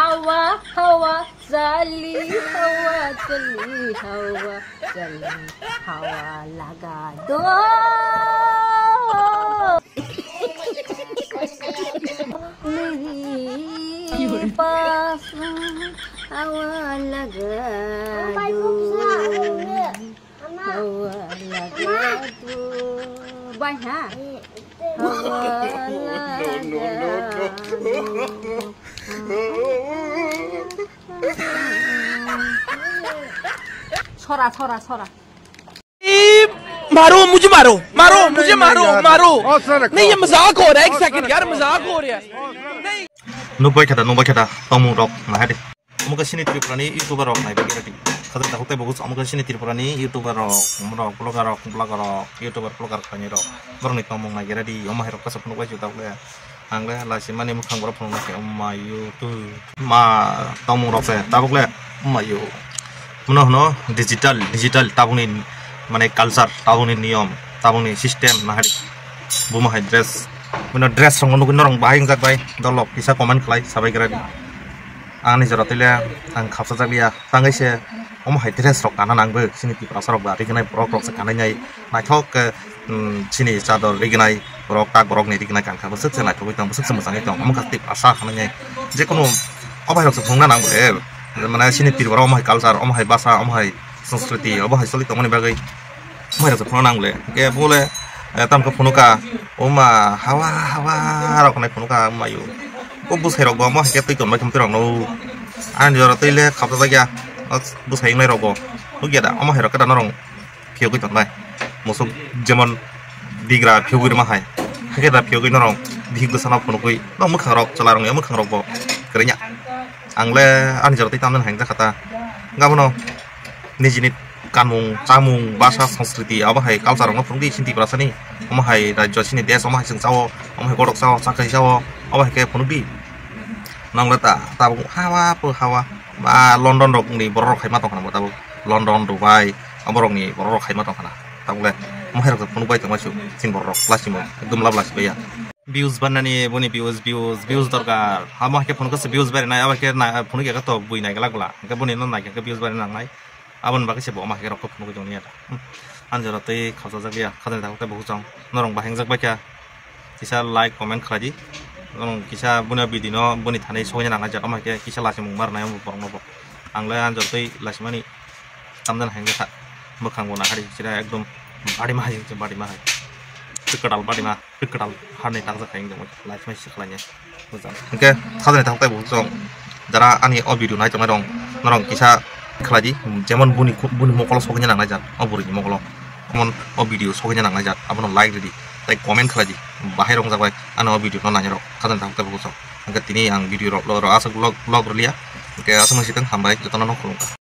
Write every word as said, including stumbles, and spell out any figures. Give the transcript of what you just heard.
Hawa, hawa, chali, hawa, chali, hawa, chali, hawa laga do. Meri paas hawa laga do. Hawa laga do. Bai ha. Hawa laga do. Sora, sora, sora. ए, मारो, मुझे मारो, मारो, मुझे मारो, मारो। नहीं, ये मजाक हो रहा है, एक सेकंड यार, मजाक हो रहा है। नहीं। Nukbai khata, nukbai khata, tongmung rok nahadi. Omo khe chini Tripura ni YouTuber rok naibai khe ready. Khajak takhuk tei bugus, omo khe chini Tripura ni YouTuber rok, omo rok, vlogger rok, vlogger rok, YouTuber, vlogger khlainai rok. Borok ni tongmung naibai ready, omo hai rok kasa phunuk bai juta khe. Ang le lachi mani mwkhang borok phunuk nai khe, omo ma YouTube. Ma tongmung rok se, tabuk le, omo ma yo. Mano hwno digital, digital tabuk ni mane culture, tabuk ni niyom, tabuk ni system nahadi. Buma hai dress, mano dress rok nugwi norok bahai wngjak bai, dolok kisa comment khlai sabai gra di. Ani jora twi le ang khapsa jak liya, tangwi se omo hai dress rok kana nang bo, chini Tiprasa rok ba rignai borok rok se kanai nai, naithok khe, um, chini chador rignai borok, tak borok ni rignai kankha bwswk se naithogwi tong, bwswk se mwchangwi tong, omo khe Tiprasa hinwi nai. Jekunu obo hai rok se phunukna nang bo le, mane chini Tripura omo hai culture, omo hai basa, omo hai sanskriti, obo hai choli tongmani bagwi. Omo hai rok se phunukna nang bo le. Hwnkhe bo le, eh, tamo khe phunuka, oma hawa hawa rok hinwi phunuka, omo mayo. O bwsai rok bo omo hai khe twi tonbai thum twi rok no. Ani jora twi le khapsa jak ya. O bwsai wngnai rok bo. Nukya da, omo hai rok khe da norok phiyogwi tongnai. Musuk jemon bigra phiyogwi rwma hai. Hakhe da phiyogwi norok bihik bwsano phunukwi. Nok mwkhang rok, chwla rokni mwkhang rok bo kwrwngya. Ang le ani jora twi tamjani hai wngjakha ta. Hwnkhe abono nijini kanmung, chamung, basa, sanskriti, abo hai culture rokno phunukdi chini Tiprasani. Omo hai rajyo chini desh, omo hai chwng chao, omo hai kotok chao, chakhai chao, obo hai khe phunukdi. Nang le ta, tabuk hawa po hawa. Ba London rokni borok rok hai ma tongkha nang bo tabuk. London, Dubai, oborokni borok rok hai ma tongkha na. Tabuk le, omo hai rok phunuk bai tongma su, chini borok rok, lachimo, ekdom lab lachibaiya. Views barnani boni views, views, views dorkar. Amo hai khe phunuk se views barinai, abo khe na, phunuk ya khe to bui nai glak bla. Hwnkhe boni no nai khe views barina nangnai. Aboni bagwi se bo omo hai khe rok phunugwi tongni ya da. Hmm. Ani jora tei khapsa jak ya, khajani takhuk tei bukhuk chong. Norok bahai wngjak bai kha. Kisa like, comment khlai di. Norok kisa boni video no boni thani sokya nangnai jak, omo hai khe kisa lachimung mar nai omo borok no bo. Ang le ani jora tei lachimani tamjani hai wngkha. Mwkhang bo nahari sira ekdom bari ma hai, bari ma hai. Kwtal bari ma. Kwtal harni takjak hai wngya, life mai se khlainai. Bujang. Hwnkhe, khajani takhuk tei bukhuk chong. Jara ani o video nai tongnai rok, norok kisa khlai di, jemon buni khu-, buni mokolo sokya nangnai jak, o bwrwini mokolo. Jemon o video sokya nangnai jak, abono like ridi, tei comment khlai di, bahai rok wngjakbai ani o video no nainai rok, khajani takhuk tei bukhuk chong. Hwnkhe tini ang video rok, rok aswk vlog, vlog rwliya. Hwnkhe aswk no sitwng, hambai, jotono no khulumkha.